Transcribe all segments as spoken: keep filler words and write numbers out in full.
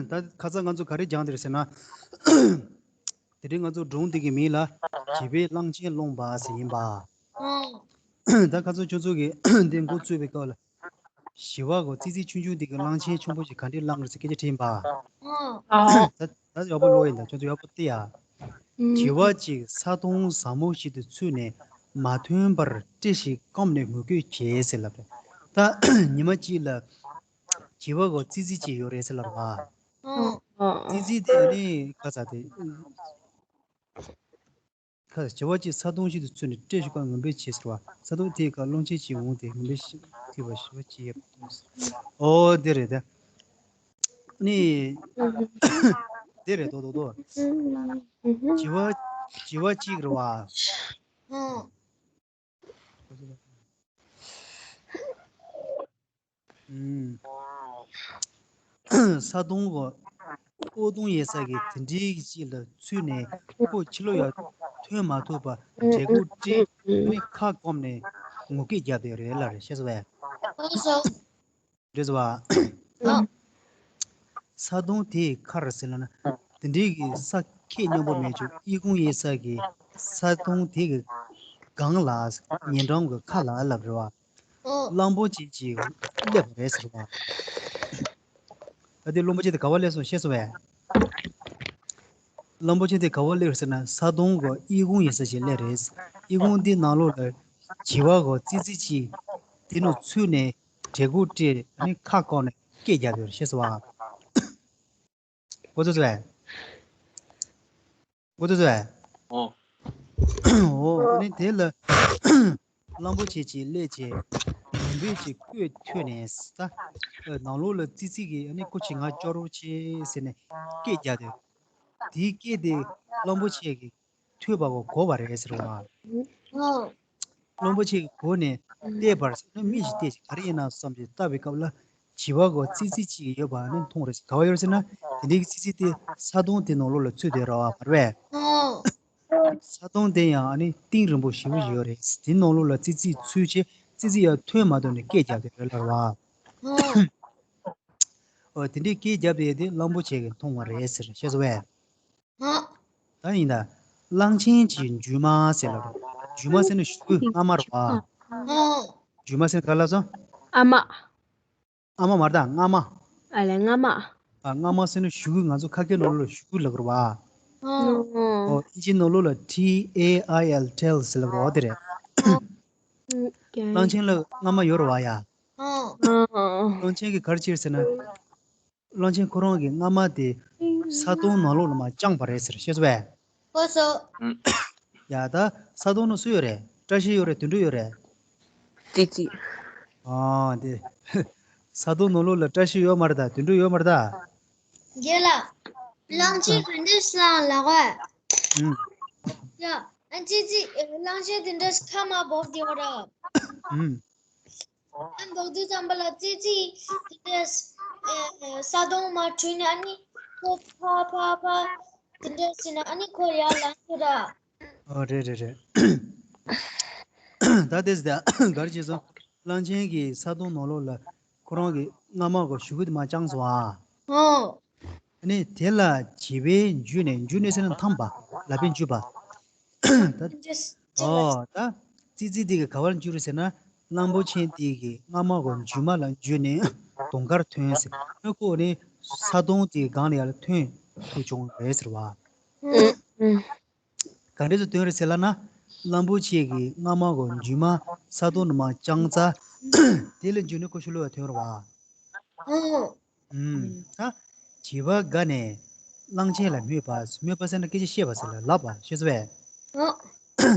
ད་ཁ་སང་ང་ཚོ་ག་རེ་སྦྱངས་དེ་རེད་ཟེར་ན། དེ་རིང་ང་ཚོ་སྒྲུང་འདི་གི་མིང་ལ་བྱིས་པའི་གླང་ཆེན་སློང་པ་ཟེར་ཡིན་པ། ཨང་། ད་ཁ་སང་ཁྱོད་ཚོ་གིས་འདི་འགོ་བཙུགས་པའི་སྐབས་ལ། བྱིས་པ་གོ་ཙི་ཙི་ཆུང་ཆུང་འདི་གི་གླང་ཆེན་ཆེན་པོ་ཞིག་ག་འདྲས་སླང་གི་རེད་ཟེར་སྐད་ཆ་དྲིས་ཡིན་པ། ཨང་། ད་ད་ཡག་པོ་ཀློག་ཡིན་ད། ཁྱོད་ཚོ་ཡག་པོ་བལྟས་ཡ། བྱིས་པ་གཅིག་ས་དོང་ཟབ་མོ་ཞིག་ཏུ་ཚུད་ནས་མ་ཐོན་པར་སྤྲེ་ཞིག་བསྐམས་ནས་ངུ་སྐད་བྱས་ཟེར་ལབ་རེད། ད་ཉི་མ་གཅིག་ལ་བྱིས་པ་གོ་ཙི་ཙི་གཅིག་ཡོད་རེད་ཟེར་ལབ་རེད་བ། ཨང་། ཙི་ཙི་དེ་ནི་ཁ་ཚ་དེ། ཁ་བྱིས་པ་གཅིག་ས་དོང་ཞིག་ཏུ་ཚུད་ནས་སྤྲེ་ཞིག་བསྐམས་ངུ་སྐད་བྱས་ཟེར་བ། ས་དོང་དེའི་ཁ་གླང་ཆེན་གཅིག་འོངས་ཏེ་ངུ་སྐད་ཤིག་ཐོས་པ་བྱིས་པ་གཅིག་ཡབ། ཨོ་དེ་རེད་ད། ནི། དེ་རེད་དོ་དོ་དོ། བྱིས་པ་བྱིས་པ་གཅིག་རེད་བ། ཨང་། ཨུམ། ས་དོང་གོ། ཨོ་དོང་ཡོད་ས་གི་དེ་འདྲའི་གི་ཅིག་ལ་ཚུད་ནས་ཁོ་ཕྱི་ལོགས་ཡར་ཐོན་མ་ཐུབ་པ་འབྲས་བུ་སྤྲེ་ནི་ཁ་བསྐམས་ནས་ངུ་སྐད་རྒྱབ་ཡོད་རེད་ལབ་རེད་ཤེས་སོང་བས། ཨོ་སོ། འདྲི་ཟེར་བ། ཨ། ས་དོང་དེའི་ཁར་ཟེར་ལ་ན། དེ་འདྲའི་གི་ས་ཁད་སྙོམས་པོ་མེད་ཅིག་ཨི་ཁུང་ཡོད་ས་གི་ས་དོང་དེ་གི་སྒང་ལ་ཉེ་འགྲམ་གི་ཁ་ལ་ལབ་རེད་བ། ཨོ། གླང་པོ་ཆེ་ཅིག་སླེབས་པ་རེད་ཟེར་བ། ད་དེ་གླང་པོ་ཆེ་དེ་ག་བ་སླེབས་སོང་ཤེས་སོང་བས། གླང་པོ་ཆེ་དེ་ག་བ་སླེབས་ཟེར་ན་ས་དོང་གི་ཨི་ཁུང་ཡོད་ས་ཞིག་སླེབས་རེད། ཨི་ཁུང་དེའི་ནང་ལོགས་ལ་བྱིས་པ་གོ་ཙི་ཙི་ཅིག་དེ་ནང་ཚུད་ནས། གྲལ་སྒོ་བཀྲེས་ནས་ཁ་བསྐོར་ནས་སྐད་རྒྱབ་ཡོད་ཤེས་སོང་བ། གོ་ཚོད་ཚོད། གོ་ཚོད་ཚོད། ཨོ། ཨོ་ཨ་ནི་དེ་ལ་གླང་པོ་ཆེ་ཅིག་སླེབས་བྱས་མུན་པས་ཅིག་སྐད་ཐོས་ནས་ད་ནང་ལོགས་ལ་ཙི་ཙི་གིས་ཨ་ནི་སྐུ་མཁྱེན་ང་སྐྱོབ་རོགས་བྱེད་ཟེར་ནས་སྐད་རྒྱབ་དུས། དེའི་སྐད་དེ་གླང་པོ་ཆེ་གིས་ཐོས་པ་གོ་གོ་བ་རེད་ཟེར་བ། ཨོ། གླང་པོ་ཆེ་གི་གོ་ནས་བལྟས་པར་ཟེར་ན་མི་ཞིག་བལྟས་ཤིག་ག་རེ་ཡིན་ན་བསམ་ཞིག་བལྟ་བའི་སྐབས་ལ་བྱིས་པ་གོ་ཙི་ཙི་ཅིག་ཡོད་པ་ནི་མཐོང་རེད་ཟེར། ག་བ་ཡོད་ཟེར་ན་དེ་འདྲའི་ཙི་ཙི་དེ་ས་དོང་དེ་ནང་ལོགས་ལ་ཚུད་བསྡད་ར་བ་མ་རེད་པས། ས་དོང་དེ་ཡང་ཨ་ནི་གཏིང་རིང་པོ་ཞེ་པོ་ཞིག་ཡོད་རེད། དེ་ནང་ལོགས་ལ་ཙི་ཙི་ཚུད་བྱས་ཙི་ཙི་ཡང་ཐོན་མ་ཐུབ་ནས་སྐད་རྒྱབ་བསྡད་རེད་ལབ་ར་བ། ཨོ་དེ་འདྲའི་སྐད་རྒྱབ་བསྡད་དེ་གླང་པོ་ཆེ་གིས་མཐོང་བ་རེད་ཟེར་ཤེས་སོང་བས། ཨ། ད་ཡིན་ད། གླང་ཆེན་གྱི་མཇུག་མ་ཟེར་ལ། མཇུག་མ་ཟེར་ན་གཞུ་གུ་རྔ་མ་རེད་བ། ཨ། མཇུག་མ་ཟེར་ན་ག་ལ་སོང་། ཨ་མ། ཨ་མ་མ་རེད་ད་རྔ་མ། ཨ་ལས་རྔ་མ། ཨ་རྔ་མ་ཟེར་ན་གཞུ་གུ་ང་ཚོ་ཁ་སྐད་ནང་ལོགས་ལ་གཞུ་གུ་ལབ་ཀྱི་རེད་བ། ཨོ། ཨོ་ཨིན་ཇི་ནང་ལོགས་ལ་T A I L tail ཟེར་ལབ་ཀྱི་རེད་བ་དེ་རེད། ཨོ། གླང་ཆེན་ལ་རྔ་མ་ཡོད་རེད་བ་ཡ། ཨོ། གླང་ཆེན་གྱིས་ག་རེ་བྱས་ཟེར་ན། གླང་ཆེན་ཁོ་རང་གི་རྔ་མ་དེ་ས་དོང་ནང་ལོགས་ལ་མར་བརྐྱངས་པ་རེད་ཟེར་ཤེས་སོང་བས། ཨོ་སོ། ཡ་ད་ས་དོང་ནང་སུ་ཡོད་རེད། བཀྲ་ཤིས་ཡོད་རེད། དོན་གྲུབ་ཡོད་རེད། ཙི་ཙི། ཨ་དེ། ས་དོང་ནང་ལོགས་ལ་བཀྲ་ཤིས་ཡོད་མ་རེད་ད། དོན་གྲུབ་ཡོད་མ་རེད་ད། རྒན་ལགས། གླང་ཆེན་ག་འདྲས་སླང་ལབ་ག་ཨུམ། ཡ། ཨ་ཙི་ཙི། གླང་ཆེན་དེ་འདྲས་ཁ་མར་སྦོབ་བསྡད་པ་རེད། ཨུམ། ཨ་མདོར་བསྡུས་ཙམ་པ་ལ་ཙི་ཙི་དེ་འདྲས་ཨེ་ས་དོང་མར་བྲུས་ནས་ཨ་ནི་ཁོ་ཕ་ཕ་ཕ་དེ་འདྲས་བྱས་ན་ཨ་ནི་ཁོ་ཡར་ལངས་ཐུབ་ར། ཨོ་རེད་རེད་རེད། ད་དེ་ཟེར་ད་ག་རེ་བྱས་སོང་། གླང་ཆེན་གྱི་ས་དོང་ནང་ལོགས་ལ་ཁོ་རང་གི་རྔ་མ་གོ་གཞུ་གུ་དེ་མར་བརྐྱངས་སོང་ཨ། ཨོ། ཨ་ནི་དེ་ལ་བྱིས་པས་འཇུས་ནས། འཇུས་ནས་ཟེར་ན་འཐམས་པ། ལག་པས་འཇུས་པ། ད། ཨོ་ད། ཙི་ཙི་དེ་གིས་ག་བར་འཇུས་རེད་ཟེར་ན། གླང་པོ་ཆེ་དེ་གི་རྔ་མ་གོ་མཇུག་མ་ལ་འཇུས་ནས་གདོང་ཁར་ཐོན་ཟེར། ཨ་ཁོ་ནི་ས་དོང་དེའི་སྒང་ལ་ཡར་ཐོན་ཐུབ་བྱུང་རེད་ཟེར་བ། ག་འདྲས་སེ་ཐོན་རེད་ཟེར་ལབ་ན། གླང་པོ་ཆེ་གི་རྔ་མ་གོ་མཇུག་མ་ས་དོང་ནང་མར་བརྐྱངས་ཙང་། དེ་ལ་འཇུས་ནས་ཁོ་ཕྱི་ལོགས་ལ་ཐོན་རེད་བ། ཨུམ། ད། བྱིས་པ་དགའ་ནས་གླང་ཆེན་ལ་སྨོད་པ། སྨོད་པ་ཟེར་ན་སྐད་ཆ་བཤད་པ་ཟེར་ལ་ལབ་པ་ཤེས་སོང་བས། ཨོ།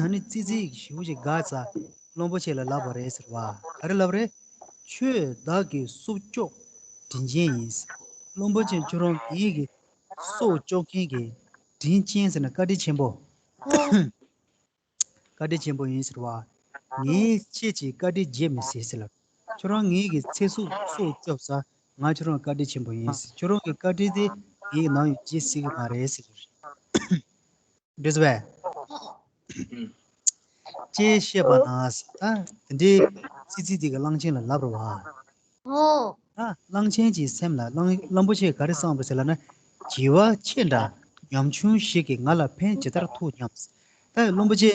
ཨ་ནི་ཙི་ཙི་ཞེ་པོ་ཅིག་དགའ་ཙང་གླང་པོ་ཆེ་ལ་ལབ་པ་རེད་ཟེར་བ། ག་རེ་ལབ་རེད། ཁྱོད་བདག་གི་སྲོག་སྐྱོབ་དྲིན་ཅན་ཡིན། གླང་པོ་ཆེ་ཁྱོད་རང་ངེད་ཀྱི་སྲོག་སྐྱོབ་མཁན་གྱི་དྲིན་ཅན་ཟེར་ན་བཀའ་དྲིན་ཆེན་པོ། ཨོ། བཀའ་དྲིན་ཆེན་པོ་ཡིན་ཟེར་བ། ངས་ཁྱེད་ཀྱི་བཀའ་དྲིན་བརྗེད་མི་སྲིད་ཟེར་ལབ། ཁྱོད་རང་ངེད་ཀྱི་ཚེ་སྲོག་སྲོག་སྐྱོབ་ས། ང་ཁྱོད་རང་བཀའ་དྲིན་ཆེན་པོ་ཡིན་ཟེར། ཁྱོད་རང་གི་བཀའ་དྲིན་དེ་ངས་ནམ་ཡང་བརྗེད་སྲིད་ཀྱི་མ་རེད་ཟེར། འགྲིག་སོང་བས། ཅེས་བཤད་པ་ན་ད་དེ་འདྲའི་ཙི་ཙི་དེ་གིས་གླང་ཆེན་ལ་ལབ་རེད་བ། ཨོ། ད་ གླང་ཆེན་གྱི་སེམས་ལ་གླང་གླང་པོ་ཆེས་ག་རེ་བསམ་པ་ཟེར་ལབ་ན། བྱིས་པ་ཆེ་འདྲ་ཉམ་ཆུང་ཞིག་གིས་ང་ལ་ཕན་ཇི་ལྟར་ཐོགས་སྙམ། ད་གླང་པོ་ཆེ་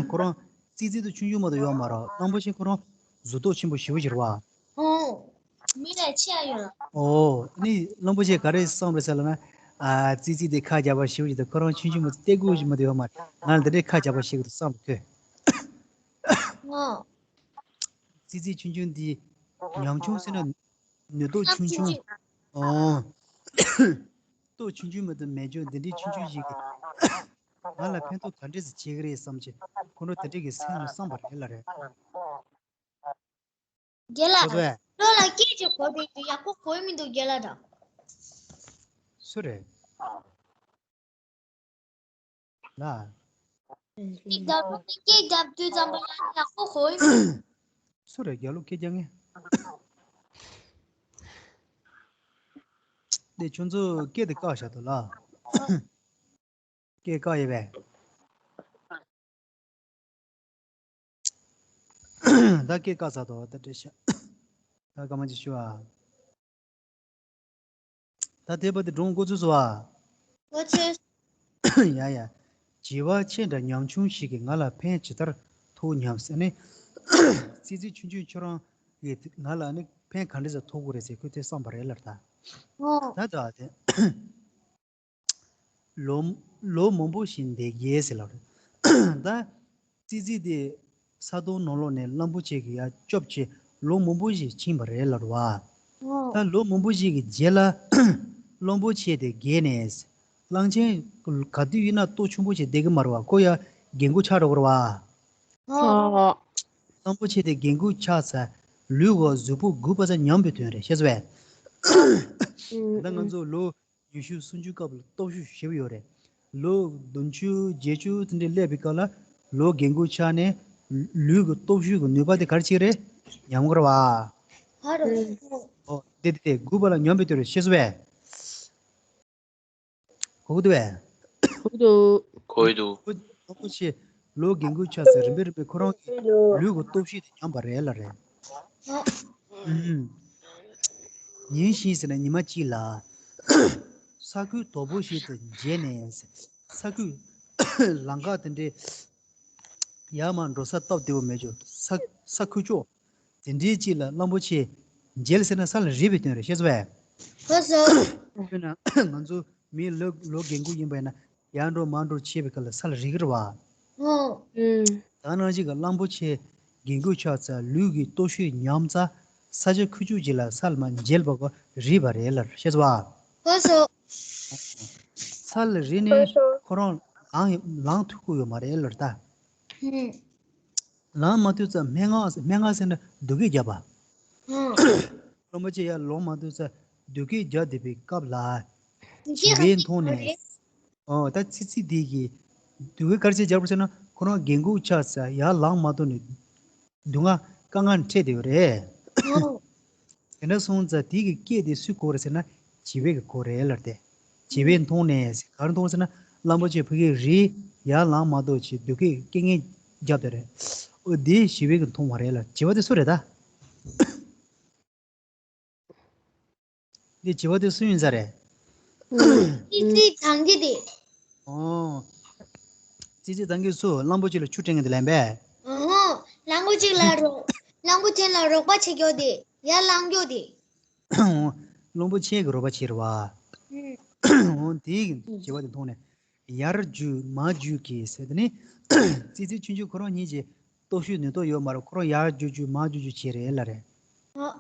ཁོ་རང་ཙི་ཙི་དང་ཆུང་ཆུང་མ་གཏོགས་ཡོད་མ་རེད། གླང་པོ་ཆེ་ཁོ་རང་གཟུགས་སྟོབས་ཆེན་པོ་ཞེ་པོ་ཅིག་རེད་བ། ཨོ། མི་ལས་ཆེ་ཡ་ཡོད། ཨོ། ནི་གླང་པོ་ཆེ་ག་རེ་བསམ་རེད་ཟེར་ལབ་ན། ཨ། ཙི་ཙི་དེ་ཁ་རྒྱག་པ་ཞེ་པོ་ཅིག་དང་ཁོ་རང་ཆུང་ཆུང་མ་གཏོགས་སྟེར་དགོས་ཞིག་མ་གཏོགས་ཡོད་མ་རེད། ང་ལ་འདི་འདྲའི་ཁ་རྒྱག་པ་ཞིག་རེད་བསམ་ཁོས། ཨོ། ཙི་ཙི་ཆུང་ཆུང་འདི་ཉམ་ཆུང་ཟེར་ན་ནུས་སྟོབས་ཆུང་ཆུང་། ཨོ། སྟོབས་ཆུང་ཆུང་མ་གཏོགས་མེད་ཆོག་འདི་འདྲའི་ཆུང་ཆུང་ཞིག་གིས་ང་ལ་ཕན་ཐོགས་ག་འདྲས་སེ་བྱེད་ཀྱི་རེད་བསམ་བྱས་ཁོ་རང་དེ་འདྲས་ཀྱི་སེམས་ལ་བསམ་པ་རེད་ལ་རེད། རྒན་ལགས། ཁོ་ཚོས། བློ་ལ་སྐད་ཅིག་གོ་བསྡད་རྒྱུ་ཡག་པོ་གོ་མི་འདུག་རྒན་ལགས་དང་། སུ་རེད། ལ། སྐད་རྒྱབ་སྐད་རྒྱབ་དུས་ཙམ་པ་ལ་ཡག་པོ་གོ་ཡི་མི། སུ་རེད་རྒྱ་ལོ་སྐད་རྒྱག་མཁན། དེ་ཁྱོད་ཚོ་སྐད་དེ་བཀག་བཞག་འདུག་ལ། སྐད་བཀག་ཡོད་པས། ད་སྐད་བཀག་ཚར་དོ། ད་འདྲེ་ཤ། ད་སྐར་མ་ཅིག་ཞུ་ཨ། ད་དེ་བར་དུ་སྒྲུང་འགོ་ཚུགས་སོ་ཨ། འགོ་ཚུགས། ཡ་ཡ། བྱིས་པ་ཆེ་འདྲ་ཉམ་ཆུང་ཞིག་གིས་ང་ལ་ཕན་ཇི་ལྟར་ཐོགས་སྙམ་ཟེར་ནས། ཙི་ཙི་ཆུང་ཆུང་ཁྱོད་རང་གིས་ང་ལ་ནི་ཕན་ག་འདྲ་ཟེར་ཐོགས་དགོས་རེད་ཟེར་ཁོས་དེ་བསམ་པ་རེད་ལར་ད། ཨོ། ད་ད་དེ། ལོ་ལོ་མང་པོ་ཞིག་འདས་རྗེས་ཟེར་ལབ་རེད། ད་ཙི་ཙི་དེ་ས་དོང་ནང་ལོགས་ནས་གླང་པོ་ཆེ་གིས་ཡར་སྐྱོབ་བྱས་ལོ་མང་པོ་ཞིག་ཕྱིན་པ་རེད་ལབ་རེད་བ། ཨོ། ད་ལོ་མང་པོ་ཞིག་གི་རྗེས་ལ་གླང་པོ་ཆེ་དེ་རྒས་ནས། གླང་ཆེན་ག་དུས་ཡིན་ན་ལྟོ་ཆུང་པོ་ཞིག་བསྡད་ཀྱི་མ་རེད་བ། ཁོ་ཡར་རྒན་རྒོན་ཆགས་འགྲོ་གི་རེད་བ། ཨོ། གླང་པོ་ཆེ་དེ་རྒན་རྒོན་ཆགས་ཚར། ལུས་ཀྱི་གཟུགས་པོ་རྒུད་པ་ཙམ་ཉམས་པའི་དོན་རེད་ཤེས་སོང་ངས། ད་ང་ཚོ་ལོ་ཉི་ཤུ་སུམ་ཅུ་སྐབས་ལ་སྟོབས་ཤུགས་ཞེ་པོ་ཡོད་རེད། ལོ་བདུན་ཅུ་བརྒྱད་ཅུ་དེ་འདྲའི་སླེབས་པའི་སྐབས་ལ་ལོ་རྒན་རྒོན་ཆགས་ནས་ལུས་ཀྱི་སྟོབས་ཤུགས་ཀྱི་ནུས་པ་དེ་ག་རེ་བྱེད་ཀྱི་རེད། ཉམས་ཀྱི་རེད་བ། ཧ་རོ། ཨོ་དེ་དེ་དེ་རྒུད་པ་ལ་ཉམས་པའི་དོན་རེད་ཤེས་སོང་ངས། གོ་གི་འདུག་གས། གོ་གི་འདུག་གོ་གི་འདུག་ཁོ་ཁོ་ཆེ་ལོ་རྒན་རྒོན་ཆགས་ཚར་རིམ་པས་རིམ་པས་ཁོ་རང་གི་ལུས་ཀྱི་སྟོབས་ཤུགས་དེ་ཉམས་པ་རེད་ལ་རེད། ཨུམ། ཉིན་ཞིག་ཟེར་ན་ཉི་མ་གཅིག་ལ་ས་ཁུག་དོག་པོ་ཞིག་ཏུ་མཇལ་ནས་ས་ཁུག་ལམ་ཁ་དེ་འདྲའི་ཡར་མར་འགྲོ་ས་སྟབས་བདེ་པོ་མེད་ཅོག་ས་ས་ཁུག་ཅོག་དེ་འདྲའི་ཅིག་ལ་གླང་པོ་ཆེ་མཇལ་ཟེར་ན་ས་ལ་རིལ་བའི་དོན་རེད་ཤེས་སོང་ངས། ཧོ་སོ། དཔེར་ན་ང་ཚོ་མི་ལོ་ལོ་རྒན་རྒོན་ཡིན་པ་ཡིན་ན་ཡར་འགྲོ་མར་འགྲོ་བྱེད་པའི་སྐབས་ལ་ས་ལ་རིལ་གི་རེད་བ། ཨོ། ཨུམ། ད་ནང་བཞིན་གྱི་གླང་པོ་ཆེ་རྒན་རྒོན་ཆགས་ཚར་ལུས་ཀྱི་སྟོབས་ཤུགས་ཉམས་ཚར་ས་ཆ་ཁུག་ཀྱོག་ཅིག་ལ་ས་ལ་མར་མཇལ་བ་གོ་རིལ་བ་རེད་ལ་ཤེས་སོང་ངས། ཧོ་སོ། ས་ལ་རིལ་ནས་ཁོ་རང་ལངས་ལངས་ཐུབ་ཀྱི་ཡོད་མ་རེད་ལ་ད། ཨུམ། ལངས་མ་ཐུབ་ཙང་སྨྲེ་སྔགས་སྨྲེ་སྔགས་ཟེར་ན་སྡུག་སྐད་བརྒྱབ་པ། ཨང་། རིན་པོ་ཆེ་ཡར་ལངས་མ་ཐུབ་ཙང་སྡུག་སྐད་བརྒྱབ་བསྡད་པའི་སྐབས་ལ། བྱིས་པས་མཐོང་ནས། ཨོ་ད་ཙི་ཙི་དེ་གིས་སྡུག་སྐད་ག་རེ་བྱས་བརྒྱབ་པ་ཟེར་ན་ཁོ་རང་རྒན་རྒོན་ཆགས་ཚར་ཡར་ལངས་མ་ཐུབ་ནས་སྡུག་བསྔལ་དཀའ་ངལ་འཕྲད་བསྡད་ཡོད་རེད། ཨང་། དེ་འདྲ་སོང་ཙང་དེ་གི་སྐད་དེ་སུས་གོ་རེད་ཟེར་ན་བྱིས་པས་གི་གོ་རེད་ལབ་སྟེ། བྱིས་པས་མཐོང་ནས་ག་རེ་མཐོང་ཟེར་ན་གླང་པོ་ཆེ་ཕ་གིར་རིལ་ཡར་ལངས་མ་ཐུབ་ཅིག་སྡུག་སྐད་སྐད་ངན་བརྒྱབ་བསྡད་རེད། ཨོ་དེ་བྱིས་པས་གི་མཐོང་བ་རེད་ལ་བྱིས་པ་དེ་སུ་རེད་ད། དེ་བྱིས་པ་དེ་སུ་ཡིན་ས་རེད། ཙི་ཙི་ཐང་གི་དེ། ཨོ། ཙི་ཙི་ཐང་གི་སུ་གླང་པོ་ཆེ་ལ་ཆུ་སྤྲད་མཁན་དེ་ལན་པས། ཨོ། གླང་པོ་ཆེ་ལ་རོགས་གླང་པོ་ཆེ་ལ་རོགས་པ་བྱེད་མཁན་དེ་ཡར་ལངས་མཁན་དེ། གླང་པོ་ཆེ་གི་རོགས་པ་བྱེད་རེད་བ། ཨུམ། འོ་དེ་གི་བྱིས་པ་དེ་མཐོང་ནས་ཡར་རྒྱུག་མར་རྒྱུག་གི་ཟེར་དེ་ནི་ཙི་ཙི་ཆུང་ཆུང་ཁོ་རང་གཉིས་ཀྱི་སྟོབས་ཤུགས་ནུས་སྟོབས་ཡོད་མ་རེད། ཁོ་རང་ཡར་རྒྱུག་རྒྱུག་མར་རྒྱུག་རྒྱུག་བྱེད་རེད་ལ་རེད། ཨོ།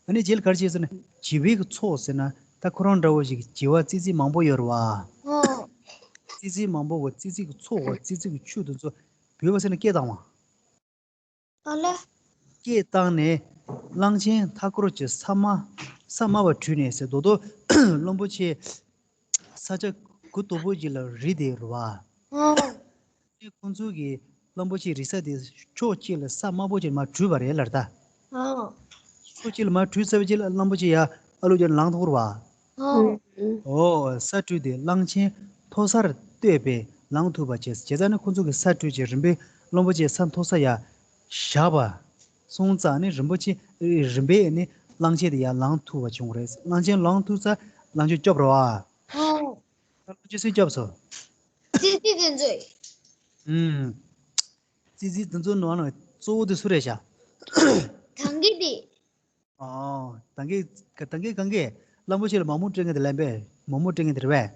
ཨ་ནི་རྗེས་ལ་ག་རེ་བྱས་ཟེར་ན་བྱིས་པའི་གི་ཚོགས་ཟེར་ན་ད་ཁོ་རང་འདྲ་བོ་ཞིག་བྱིས་པ་ཙི་ཙི་མང་པོ་ཡོད་རེད་བ། ཨོ། ཙི་ཙི་མང་པོ་གི་ཙི་ཙི་གི་ཚོགས་གི་ཙི་ཙི་གི་ཁྱུ་དེ་ཚོ་བུད་པ་ཟེར་ན་སྐད་བཏང་བ། ཨ་ལ། སྐད་བཏང་ནས་གླང་ཆེན་མཐའ་འཁོར་གྱི་ས་དམའ་ས་དམའ་བ་བྲུས་ནས་ཟེར་རྡོག་རྡོག་གླང་པོ་ཆེ་ས་ཆ་གུ་དོག་པོ་ཅིག་ལ་རིལ་བསྡད་རེད་བ། ཨོ། ཁོང་ཚོ་གིས་གླང་པོ་ཆེ་རིལ་ས་དེ་ཕྱོགས་གཅིག་ལ་ས་དམའ་པོ་ཅིག་ལ་མར་བྲུས་པ་རེད་ལར་ད། ཨོ། ཕྱོགས་གཅིག་ལ་མར་བྲུས་ཚར་བའི་རྗེས་ལ་གླང་པོ་ཆེ་ཡར་ཨ་ལོ་རྒྱབ་ལངས་ཐུབ་རེད་བ། ཨོ། ཨོ་ས་བྲུས་ཏེ་གླང་ཆེན་མཐོ་སར་བཏོད་པས་ལངས་ཐུབ་པ་བྱས། བྱས་ཙང་ནི་ཁོང་ཚོ་གིས་ས་བྲུས་བྱས་རིམ་པས་གླང་པོ་ཆེ་ས་མཐོ་ས་ཡར་བཞག་པ་སོང་ཙང་ནི་རིན་པོ་ཆེ་རིམ་པས་ནི་ གླང་ཆེན་དེ་ཡར་ལངས་ཐུབ་པ་བྱུང་རེད། གླང་ཆེན་ལངས་ཐུབ་ཚར། གླང་ཆེན་སྐྱོབ་རོགས་ཨ། ཨོ། གླང་ཆེན་སུས་སྐྱོབ་སོང་། ཙི་ཙི་དེ་ཚོས། ཨུམ། ཙི་ཙི་དེ་ཚོའི་ནང་ནས་གཙོ་བོ་དེ་སུ་རེད་ཤག། ཐང་གི་དེ། ཨོ། ཐང་གི། ཐང་གི་གང་གི། གླང་པོ་ཆེ་ལ་མོག་མོག་སྤྲད་མཁན་དེ་ལབ་པས། མོག་མོག་སྤྲད་མཁན་དེ་རེད་པས།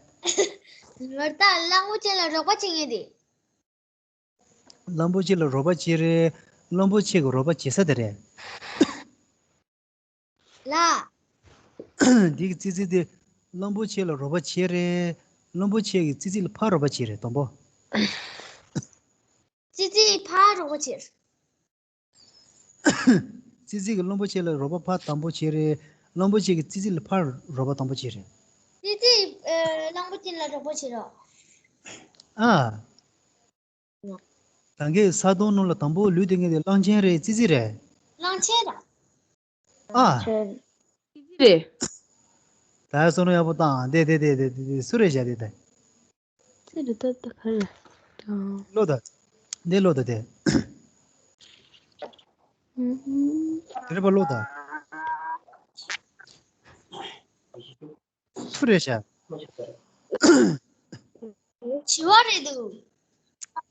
ངར་ད་གླང་པོ་ཆེ་ལ་རོགས་པ་བྱེད་མཁན་དེ། གླང་པོ་ཆེ་ལ་རོགས་པ་བྱེད་རེད། གླང་པོ་ཆེ་གི་རོགས་པ་བྱེད་ས་དེ་རེད། ལ། འདི་གི་ཙི་ཙི་དེ་གླང་པོ་ཆེ་ལ་རོགས་པ་བྱེད་རེད། གླང་པོ་ཆེ་གི་ཙི་ཙི་ལ་ཕར་རོགས་པ་བྱེད་རེད་དང་པོ། ཙི་ཙི་ཕར་རོགས་པ་བྱེད། ཙི་ཙི་གི་གླང་པོ་ཆེ་ལ་རོགས་པ་ཕར་དང་པོ་བྱེད་རེད། གླང་པོ་ཆེ་གི་ཙི་ཙི་ལ་ཕར་རོགས་པ་དང་པོ་བྱེད་རེད། ཙི་ཙི་ཨ། གླང་པོ་ཆེ་ལ་རོགས་པ་བྱེད་རོགས། ཨ། ད་གིན་ས་དོང་ནང་ལ་དང་པོ་ལུས་དེ་ངེས་དེ་གླང་ཆེན་རེད། ཙི་ཙི་རེད། གླང་ཆེན་ར། ཨ། ཆེན། ཙི་ཙི་རེད། ད་བསམ་བློ་ཡག་པོ་བཏང་། དེ་དེ་དེ་དེ་དེ་སུ་རེད་བཞག་དེ་དེ། ཙི་རེད་ད་ད་ག་རེད། ཨ། ལོ་ད། དེ་ལོ་ད་དེ། ཨུམ། དེ་རེད་པ་ལོ་ད། སུ་རེད་ཤག། བྱི་བ་རེད་འདུག།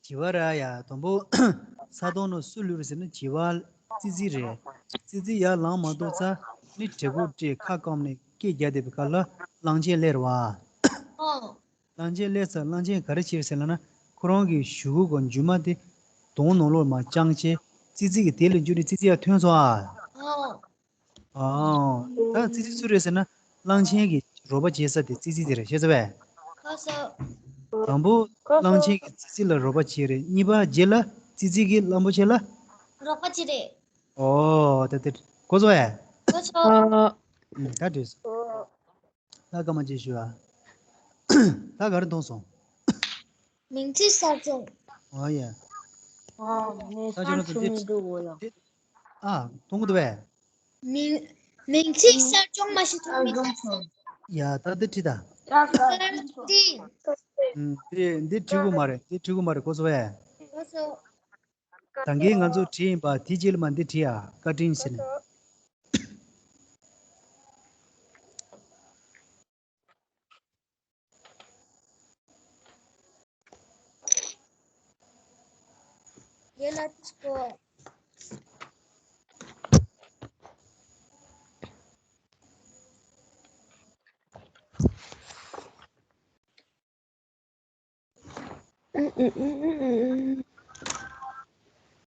བྱི་བ་ར་ཡ། དང་པོ་ས་དོང་ནང་སུ་ལུས་རེད་ཟེར་ན་བྱི་བ། ཙི་ཙི་རེད། ཙི་ཙི་ཡར་ལངས་མ་ཐུབ་ཚར། ནི་གྲི་གུག་སྤྲད། ཁ་སྐམ་ནས་སྐད་རྒྱག་བསྡད་པའི་སྐབས་ལ་གླང་ཆེན་སླེབས་རེད་པ། ཨོ། གླང་ཆེན་སླེབས་ཚར། གླང་ཆེན་ག་རེ་བྱས་ཟེར་ལབ་ན། ཁོ་རང་གི་གཞུ་གུ་གི་མཇུག་མ་དེ་དོང་ནང་ལོགས་མར་དཔྱངས་བྱས། ཙི་ཙི་གི་དེ་ལ་འཇུས་ནས་ཙི་ཙི་ཡར་ཐོན་སོང་ཨ། ཨོ། ཨོ། ད་ཙི་ཙི་སུ་རེད་ཟེར་ན། གླང་ཆེན་གྱི་རོགས་པ་བྱེད་ས་དེ་ཙི་ཙི་དེ་རེད། ཤེས་སོང་བས། གོ་སོང་། དང་པོ་གླང་ཆེན་གྱིས་ཙི་ཙི་ལ་རོགས་པ་བྱས་རེད། གཉིས་པ་རྗེས་ལ་ཙི་ཙི་གིས་གླང་པོ་ཆེ་ལ་རོགས་པ་བྱས་རེད། ཨོ། ད་དེ་གོ་སོང་བས། གོ་སོང་། ཨ། ཨུམ། ད་འགྲིག་སོང་། ད་སྐར་མ་གཅིག་ཞུ་ཨ། ད་ག་རེ་མཐོང་སོང་། མིང་ཚིག་གསར་བྱུང་། ཨོ་ཡ། ཨ། ངས་ད་ཁྱོད་རང་ཚོ་འདི། འདུག་གོ་ཡ། འདི། ཨ། མཐོང་གི་འདུག་བས། མིང་། མིང་ཚིག་གསར་བྱུང་མ་ཞིག་མཐོང་མི་ཐུབ་སོང་། ཡ། ད་འདི་བྲིས་ད། གསར་བྱུང་འདི། ཨུམ། འདི་འདི་བྲིས་དགོས་མ་རེད། འདི་བྲིས་དགོས་མ་རེད། གོ་སོང་བས། གོ་སོང་། ད་གིན་ང་ཚོ་བྲིས་ཡིན་པ། དེ་རྗེས་ལ་མ་འདི་བྲིས་ཨ། བཀའ་དྲིན་ཟེར་ནས། ཡེ་ལ་ཅི་གོ།